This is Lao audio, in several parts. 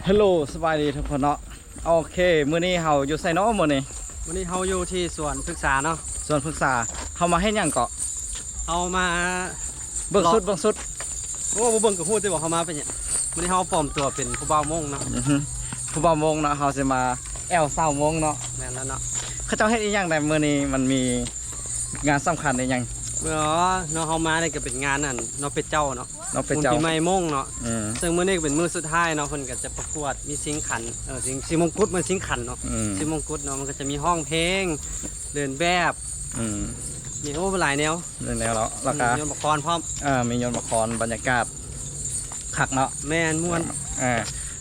ເຮລໂລ ສະບາຍດີທຸກຄົນເນາະ. ໂອເຄ ມື້ນີ້ເຮົາຢູ່ໃສເນາະມື້ນີ້? ມື້ນີ້ເຮົາຢູ່ທີ່ສວນພຶກສາເນາະ. ສວນພຶກສາ ເຮົາມາເຮັດຫຍັງເກາະ? ເຮົາມາເບິ່ງຊຸດ ເບິ່ງຊຸດ. ໂອ້ ບໍ່ເບິ່ງກໍຮູ້ຕິວ່າເຮົາມາເປັນຫຍັງ. ມື້ນີ້ເຮົາປອມຕົວເປັນຜູ້ບ່າວມົ້ງເນາະ. ອືຮຶ ຜູ້ບ່າວມົ້ງເນາະ ເຮົາຊິມາແອວສາວມົ້ງເນາະ. ແມ່ນແລ້ວເນາະ. ເຂົາເຈົ້າເຮັດອີ່ຫຍັງແດ່? ມື້ນີ້ມັນມີງານສຳຄັນອີ່ຫຍັງ? ເອີ ເນາະ ເຮົາມານີ້ກໍເປັນງານອັນເນາະ ເປັນເຈົ້າເນາະ ເນາະ ເປັນເຈົ້າ ບຸນປີໃໝ່ມົ້ງເນາະ. ອືມ ເຊິ່ງມື້ນີ້ກໍເປັນມື້ສຸດທ້າຍເນາະ ເພິ່ນກໍຈະປະກວດ ມີຊິງຂັນ ເອີ ຊິງ ຊິງມົງກຸດ ແມ່ນຊິງຂັນເນາະ. ອືມ ຊິງມົງກຸດເນາະ ມັນກໍຈະມີຮ້ອງເພງ ເດີນແບບ ອືມ ມີ ໂອ້ ຫຼາຍແນວ ຫຼາຍແນວເນາະ. ແລ້ວກໍ ອືມ ໂຍນໝາກຄອນພ້ອມ. ເອີ ມີໂຍນໝາກຄອນ ບັນຍາກາດຄັກເນາະ. ແມ່ນ ມ່ວນ. ເອີ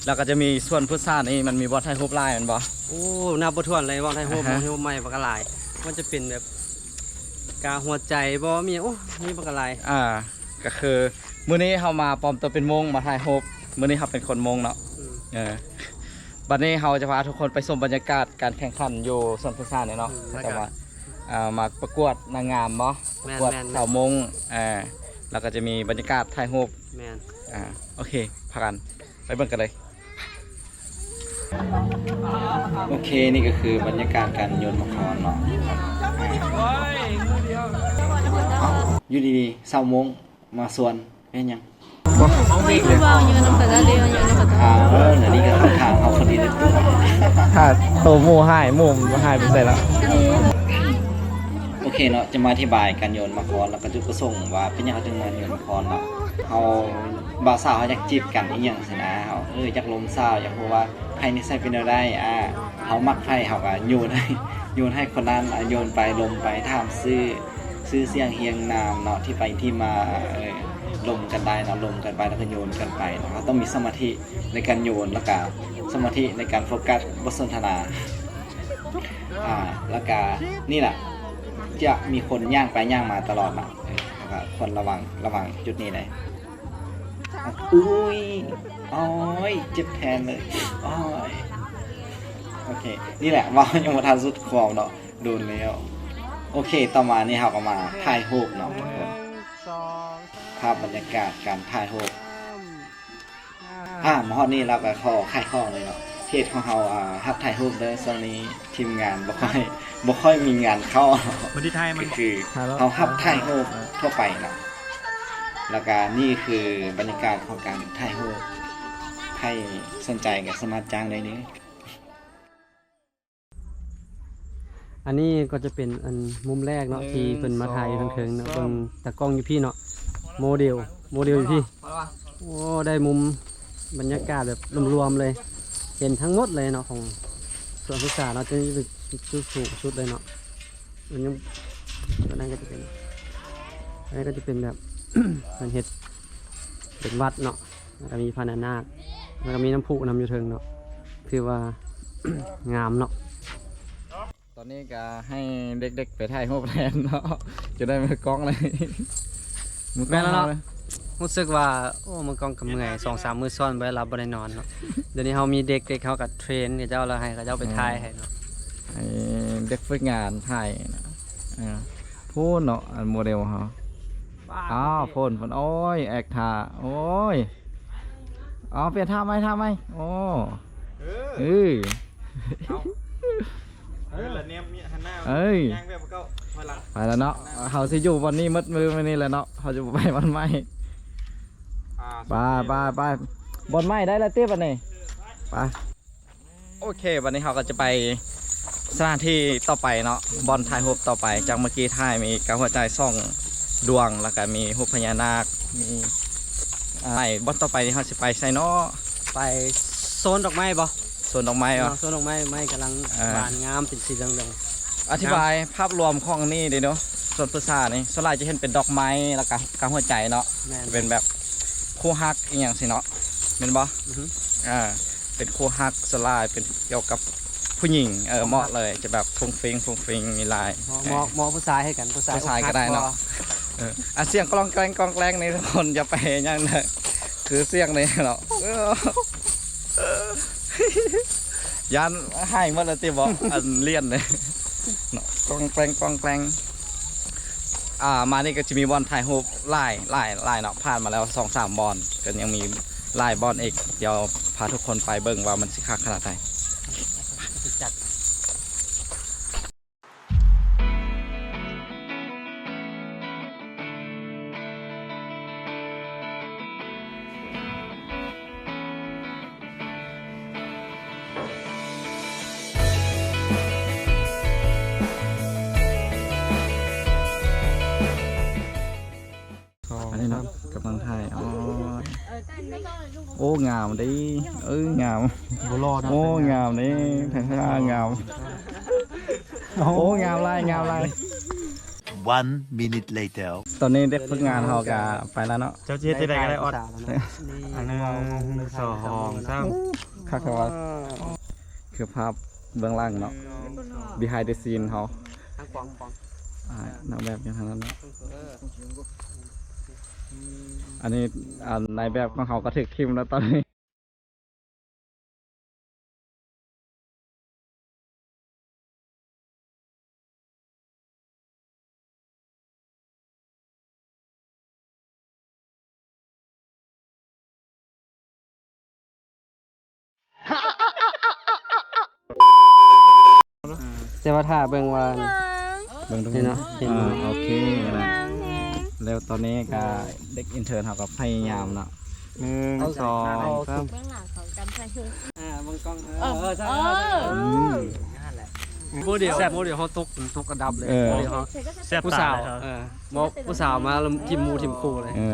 ແລ້ວກໍຈະມີສວນພຶດສານີ້ ມັນມີບ່ອນຖ່າຍຮູບຫຼາຍແມ່ນບໍ່? ໂອ້ ນັບບໍ່ຖ້ວນເລີຍ ບ່ອນຖ່າຍຮູບ ອ່າຮະ ບ່ອນຖ່າຍຮູບໃໝ່ບັກຫຼາຍ ມັນຈະເປັນແບບກາຫົວໃຈບໍ່ ມີ ໂອ້ ມີບັກຫຼາຍ. ອ່າ ກໍຄືມື້ນີ້ເຮົາມາປອມຕົວເປັນມົ້ງ ມາຖ່າຍຮູບ. ມື້ນີ້ເຮົາເປັນຄົນມົ້ງເນາະ. ອືມ ເອີ ບັດນີ້ເຮົາຈະພາທຸກຄົນໄປຊົມບັນຍາກາດການແຂ່ງຂັນຢູ່ສວນພຶດສານີ້ເນາະ. ອືມ ເຂົາເຈົ້າວ່າ ອ່າ ມາປະກວດນາງງາມບໍ່? ແມ່ນ ປະກວດ ແມ່ນ ສາວມົ້ງ. ເອີ ແລ້ວກໍຈະມີບັນຍາກາດຖ່າຍຮູບ. ແມ່ນ. ອ່າ ໂອເຄ ພາກັນໄປເບິ່ງກັນເລີຍ. ໂອເຄ ນີ້ກໍຄືບັນຍາກາດການໂຍນໝາກຄອນເນາະ. ອ່າ ຢູ່ດີໆ ສາວມົ້ງ ມາຊວນເຮັດຫຍັງ? ໂອ້ຍ ຜູ້ບ່າວຢູ່ນຳກັນລະເດ ຢູ່ນຳກັນ. ອ່າ ເອີ ອັນນີ້ກໍເຂົ້າທາງເຮົາພໍດີເລີຍ. ຖ້າໂຕໝູ່ຫາຍ ໝູ່ຫາຍໄປໃສລະ? ໂອເຄເນາະ ຈະມາອະທິບາຍການໂຍນໝາກຄອນ ແລ້ວກໍຈຸດປະສົງວ່າເປັນຫຍັງເຮົາຈຶ່ງມາໂຍນໝາກຄອນເນາະ. ເຮົາ ບ່າວສາວເຮົາຢາກຈີບກັນອີ່ຫຍັງຊີ້ນະ ເຮົາ ເອີ ຢາກລົມສາວ ຢາກຮູ້ວ່າໃຜນິໄສເປັນແນວໃດ ອ່າ ເຮົາມັກໃຜ ເຮົາກໍໂຍນໃຫ້ ໂຍນໃຫ້ຄົນນັ້ນ ອ່າ ໂຍນໄປ ລົມໄປ ຖາມຊື່ ຊື່ສຽງຮຽງນາມເນາະ ທີ່ໄປທີ່ມາ ເອີ ລົມກັນໄດ້ເນາະ ລົມກັນໄປ ແລ້ວກໍໂຍນກັນໄປເນາະ. ເຮົາຕ້ອງມີສະມາທິໃນການໂຍນ ແລ້ວກະສະມາທິໃນການໂຟກັສບົດສົນທະນາ ອ່າ ແລ້ວກະນີ້ແຫຼະ ຈະມີຄົນຍ່າງໄປຍ່າງມາຕະຫຼອດເນາະ. ເອີ ແລ້ວກະຄວນລະວັງ ລະວັງຈຸດນີ້ເລີຍ. ອຸ້ຍ ໂອ້ຍ ເຈັບແທນເລີຍ ໂອ້ຍ. ໂອເຄ ນີ້ແຫຼະ ເວົ້າຍັງບໍ່ທັນສຸດຄວາມເນາະ ໂດນແລ້ວ. ໂອເຄ ຕໍ່ມານີ້ເຮົາກໍມາຖ່າຍຮູບເນາະທຸກຄົນ ໜຶ່ງ ສອງ ສາມ ພາບບັນຍາກາດການຖ່າຍຮູບ. ອ່າ ມາຮອດນີ້ລາວກໍຂໍຂາຍຂອງເລີຍເນາະ ເພຈຂອງເຮົາ ອ່າ ຮັບຖ່າຍຮູບເດີ. ຊ່ວງນີ້ທີມງານບໍ່ຄ່ອຍ ບໍ່ຄ່ອຍມີງານເຂົ້າ ບາດນີ້ຖ່າຍມັນ ກໍຄືເຮົາຮັບຖ່າຍຮູບທົ່ວໄປເນາະ ແລ້ວກໍນີ້ຄືບັນຍາກາດຂອງການຖ່າຍຮູບ ໃຜສົນໃຈກໍສາມາດຈ້າງໄດ້ເດີ. ອັນນີ້ກໍຈະເປັນອັນມຸມແລກເນາະ ທີ່ເພິ່ນມາຖ່າຍຢູ່ເທິງໆເນາະ. ເບິ່ງຕາກ້ອງຢູ່ພີ້ເນາະ ໂມເດວ ໂມເດວຢູ່ພີ້. ໂອ້ ໄດ້ມຸມບັນຍາກາດແບບລວມໆເລີຍ ເຫັນທັງໝົດເລີຍເນາະ ຂອງສວນພຶດສາເນາະ. ຕົວນີ້ເປັນຈຸດສູງສຸດເລີຍເນາະ. ມັນຍັງ ຕົວນັ້ນກໍຈະເປັນ ອັນນັ້ນກໍຈະເປັນແບບ ເພິ່ນເຮັດເປັນວັດເນາະ. ແລ້ວກໍມີພະຍານາກ ແລ້ວກໍມີນ້ຳພຸນຳຢູ່ເທິງເນາະ ຖືວ່າ ງາມເນາະ. ຕອນນີ້ກໍໃຫ້ເດັກໆໄປຖ່າຍຮູບແທນເນາະ ຈະໄດ້ມືກ້ອງເລີຍ ມືກ້ອງ. ແມ່ນແລ້ວເນາະ ເຮົາເລີຍ ຮູ້ສຶກວ່າ ໂອ້ ມືກ້ອງກໍເມື່ອຍ ສອງສາມມື້ຊ້ອນບໍ່ໄດ້ຫຼັບບໍ່ໄດ້ນອນເນາະ. ດຽວນີ້ເຮົາມີເດັກ ເດັກເຮົາກໍເທຣນເຂົາເຈົ້າ ແລ້ວໃຫ້ເຂົາເຈົ້າໄປ ອືມ ຖ່າຍໃຫ້ເນາະ ໃຫ້ເດັກຝຶກງານຖ່າຍເນາະ. ເອີ ພຸ້ນເນາະ ອັນໂມເດວເຮົາ ອ້າວ ພຸ້ນ ພຸ້ນ ໂອ້ຍ ແອັກທ່າ ໂອ້ຍ ເອົາ ປ່ຽນທ່າໃໝ່ ທ່າໃໝ່ ໂອ້ ເອີ ເອີ ເອີ ເອີ ແລ້ວແນມຫັນໜ້າ ເອີ ຍ່າງແບບເກົ່າ ຖອຍຫຼັງ ໄປແລ້ວເນາະ. ເຮົາຊິຢູ່ບ່ອນນີ້ໝົດມື້ມື້ນີ້ແຫຼະເນາະ ເຮົາຈະບໍ່ໄປບ່ອນໃໝ່. ອ່າ ໄປ ໄປ ໄປ ບ່ອນໃໝ່ໄດ້ແລ້ວຕິບັດນີ້ ໄປ. ໂອເຄ ບັດນີ້ເຮົາກໍຈະໄປສະຖານທີ່ຕໍ່ໄປເນາະ ບ່ອນຖ່າຍຮູບຕໍ່ໄປ. ຈາກເມື່ອກີ້ຖ່າຍມີກາຫົວໃຈສອງດວງ ແລ້ວກໍມີຮູບພະຍານາກ ມີ ອ່າ ບ່ອນຕໍ່ໄປນີ້ເຮົາຊິໄປໃສເນາະ? ໄປໂຊນດອກໄມ້ບໍ່? ໂຊນດອກໄມ້ບໍ່? ເນາະ ໂຊນດອກໄມ້ ໄມ້ກຳລັງ ອ່າ ບານງາມ ເປັນສີເຫຼືອງໆ. ອະທິບາຍ ອ່າ ພາບລວມຂອງນີ້ເດ້ເນາະ ສວນພຶດສານີ້ ສ່ວນຫຼາຍຈະເຫັນເປັນດອກໄມ້ ແລ້ວກໍກາຫົວໃຈເນາະ. ແມ່ນ ຈະເປັນແບບຄູ່ຮັກອີ່ຫຍັງຊີ້ເນາະ ແມ່ນບໍ່? ອືຮຶ ອ່າ ເປັນຄູ່ຮັກ ສ່ວນຫຼາຍເປັນກ່ຽວກັບຜູ້ຍິງ ເອີ ເໝາະເລີຍ ຈະແບບຟຸ້ງຟິ້ງ ຟຸ້ງຟິ້ງ ມີຫຼາຍ ເໝາະ ເໝາະ ເໝາະຜູ້ຊາຍໃຫ້ກັນ ຜູ້ຊາຍ ຜູ້ຊາຍກໍໄດ້ເນາະ. ເອີ ອາ ສຽງກອງແກງ ກອງແກງນີ້ ທຸກຄົນຢ່າໄປຫຍັງເດີ ຄືສຽງນີ້ເນາະ ຢ້ານຫາຍໝົດແລ້ວຕິບໍ ອັນລຽນນີ້ເນາະ ກອງແກງ ກອງແກງ. ອ່າ ມານີ້ກໍຈະມີບ່ອນຖ່າຍຮູບຫຼາຍ ຫຼາຍ ຫຼາຍເນາະ ຜ່ານມາແລ້ວສອງສາມບ່ອນ ກໍຍັງມີຫຼາຍບ່ອນອີກ ດຽວ ພາທຸກຄົນໄປເບິ່ງວ່າມັນຊິຄັກຂະໜາດໃດ. ອັນນີ້ເນາະ ກຳລັງຖ່າຍ. ອໍ ໂອ້ ງາມເດ້ ເອີ ງາມ ບໍ່ຫຼໍ່ນະ ໂອ້ ງາມເດ້ ງາມ ໂອ້ ງາມຫຼາຍ ງາມຫຼາຍ. One minute later. ຕອນນີ້ເດັກຝຶກງານເຮົາກະໄປແລ້ວເນາະ. ເຈົ້າຊິເຮັດຈັ່ງໃດກໍໄດ້ອອດ. ອັນໜຶ່ງ ສອງ ສາມ. ຄັກແທ້ວ່າ ຄືພາບເບື້ອງຫຼັງເນາະ behind the scene ເຮົາ ອ່າ ນາງແບບຢູ່ທາງນັ້ນເນາະ. ອັນນີ້ ອັນນາຍແບບຂອງເຮົາກໍຖືກຖິ້ມແລ້ວຕອນນີ້. ແຕ່ວ່າຖ້າເບິ່ງວ່າ ເບິ່ງຕາງນີ້ເນາະ ເຫັນບໍ່? ອ່າ ໂອເຄນະ. ແລ້ວຕອນນີ້ກະເດັກອິນເທີນເຮົາກໍພະຍາຍາມເນາະ. ໜຶ່ງ ສອງ ສາມ. ເບື້ອງຫຼັງເຂົາຈຳໃສ່ ອ່າ ເບິ່ງກ້ອງ ເອີ ເອີ ເອີ ເອີ ນັ້ນແຫຼະ. ໂມເດວ ໂມເດວເຮົາຕົກ ຕົກອັນດັບເລີຍ. ເອີ ໂມເດວເຮົາ ແຊບຕາເລີຍ. ເອີ ບໍ່ ຜູ້ສາວມາແລ້ວຖິ້ມໝູ່ຖິ້ມຄູ່ເລີຍ. ເອີ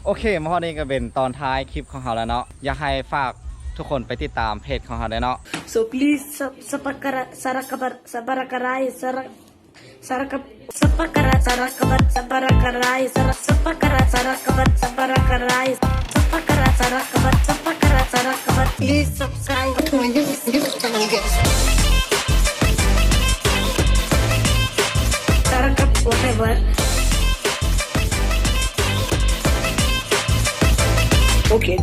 ໂອເຄ ມາຮອດນີ້ກໍເປັນຕອນທ້າຍຄລິບຂອງເຮົາແລ້ວເນາະ. ຢາກໃຫ້ຝາກທຸກຄົນໄປຕິດຕາມເພຈຂອງເຮົາແດ່ເນາະ. So please sub-, subscribe, subscribe, subscribe, subscribe. Sarakap, sapakara, sarakap, saparakarai, sara-, sapakara, sarakap, saparakarai, sapakara, sarakap, sapakara, sarakap. Please subscribe to my YouTube channel, guys. Sarakap, whatever. Okay.